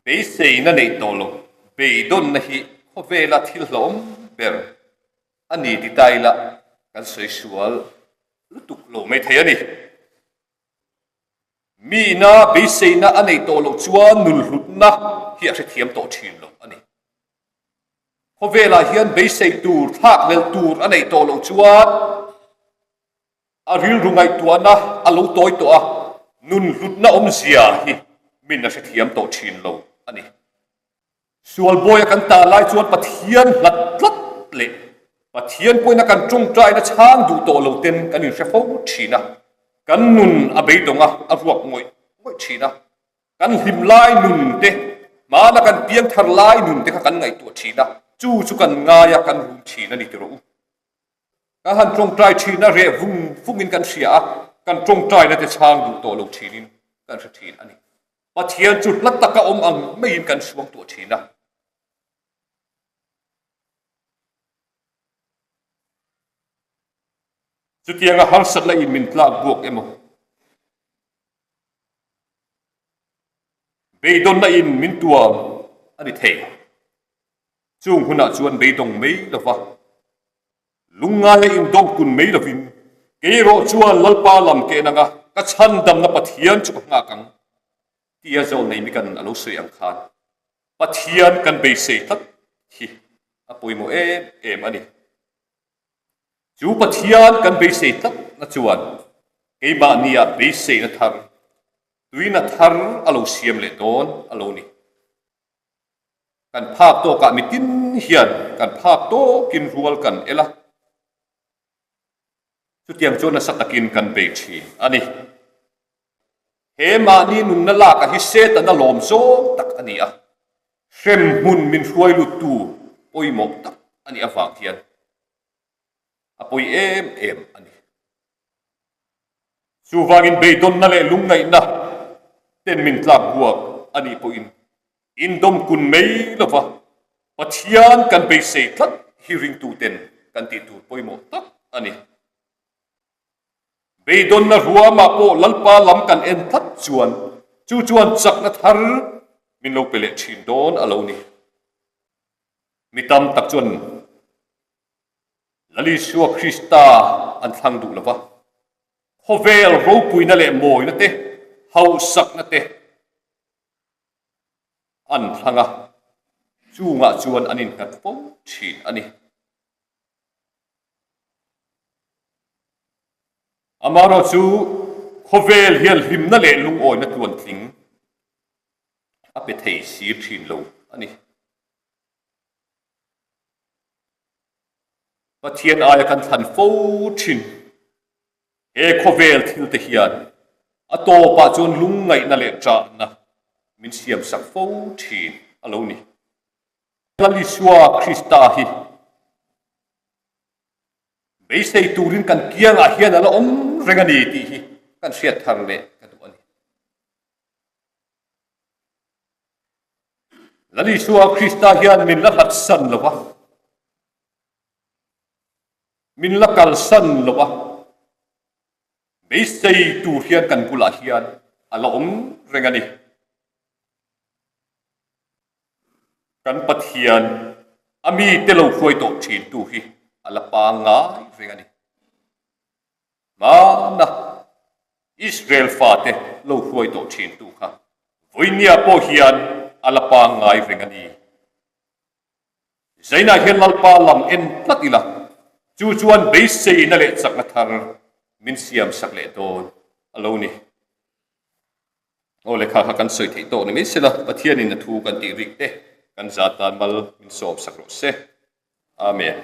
Beiseina neih tawh loh beidawnna hi khawvela thil hlauhawm ber a ni ti ta ila kan sawi sual lutuk lo mai thei a ni. Miina beiseina a neih tawh loh chuan nunhlutna hi a hrethiam tawh thin lo a ni. Khawvelah hian beisei tur, thlakhlelh tur a neih tawh loh chuan A rilru ngaihtuahna a lo tawi tawh a, nun hlutna awmzia hi min a hrethiam tawh thin lo a ni. Sualbawia kan tah lai chuan Pathian hlat tlat leh Pathian pawhin a kan tawngtaina chhang duh tawh lo ten kan inhre fo thin a, kan nun a beidawng a, a ruak ngawih ngawih thin a. Kan hlim lai nun te, hmana kan piang thar lai nun te kha kan ngaihtuah thin a, chu chu kan ngai a, kan rum thin a ni tiraw u. Kan han tawngtai thin a, reh vung vungin kan hria a, kan tawngtaina te chhang duh tawh lo thinin kan hre thin a ni. Pathian chu hla taka awm ang maiin kan suang tuah thin a. Chutianga harsatna in min tlak buak emaw? Beidawnna in min tuam a ni thei. Chung hunah chuan beidawng mai lova, lungngaia indawm kun mai lovin, Kei erawh chuan Lalpa lam ke nanga ka chhandamna Pathian chu ka nghak ang, tia zawlnei mi kan a lo sawi ang khan Pathian kan beisei tlat hi a pawimawh em em a ni. Chu Pathian kan beisei tlatna chuan keimahnia beiseina thar, tuina thar a lo siam leh dawn a lo ni. Kan phak tawkah mitin hian kan phak tawkin rual kan el a, chutiang chuan nasa takin kan bei thin a ni. He mahni nunna lak a hi Setana lawm zawng tak a ni a, hremhmun min hruai luttu pawimawh tak a nih avang hian a pawi em em a ni. Chuvangin beidawnna leh lungngaihna ten min tlak buak a nih pawhin indawm kun mai lova Pathian kan beisei tlat hi ringtuten kan tih tur pawimawh tak a ni. Beidawnna ruamah pawh Lalpa lam kan en tlat chuan chu chuan chakna thar min lo pe leh thin dawn a lo ni. Mi tam tak chuan Lal Isua Krista an thlang duh lo va, khawvel ropuina leh mawina te, hausakna te an thlang a, chungah chuan an innghat fo thin a ni. Amaherawhchu, khawvel hian hlimna leh lungawina tluantling a pe thei sir thin lo a ni. Pathian aia kan thlan fo thin. He khawvel thil te hian a tawpah chuan lungngaihna leh ṭahna min siamsak fo thin a lo ni. Lal Isua Krista hi beisei turin kan kiangah hian a la awm reng a ni tih hi kan hriat thar leh ka duh a ni. Lal Isua Krista hian min la hlatsan lo va, min la kalsan lo va, beisei tur hian kan bulah hian a la awm reng a ni. Kan Pathian a mite lo hruai tawh thintu hi a la pangngai reng a ni. Hmana Israel fate lo hruai tawh thintu kha vawinia pawh hian a la pangngai reng a ni. Zainah hian Lalpa lam en tlat ila, chu chuan beiseina leh chakna thar min siam sak leh dawn a lo ni. Aw lehkha kha kan sawi theih tawh ni mai sela, Pathianin a thu kan tih rik te kan zat tan mal min sawm sak rawh se. Amen.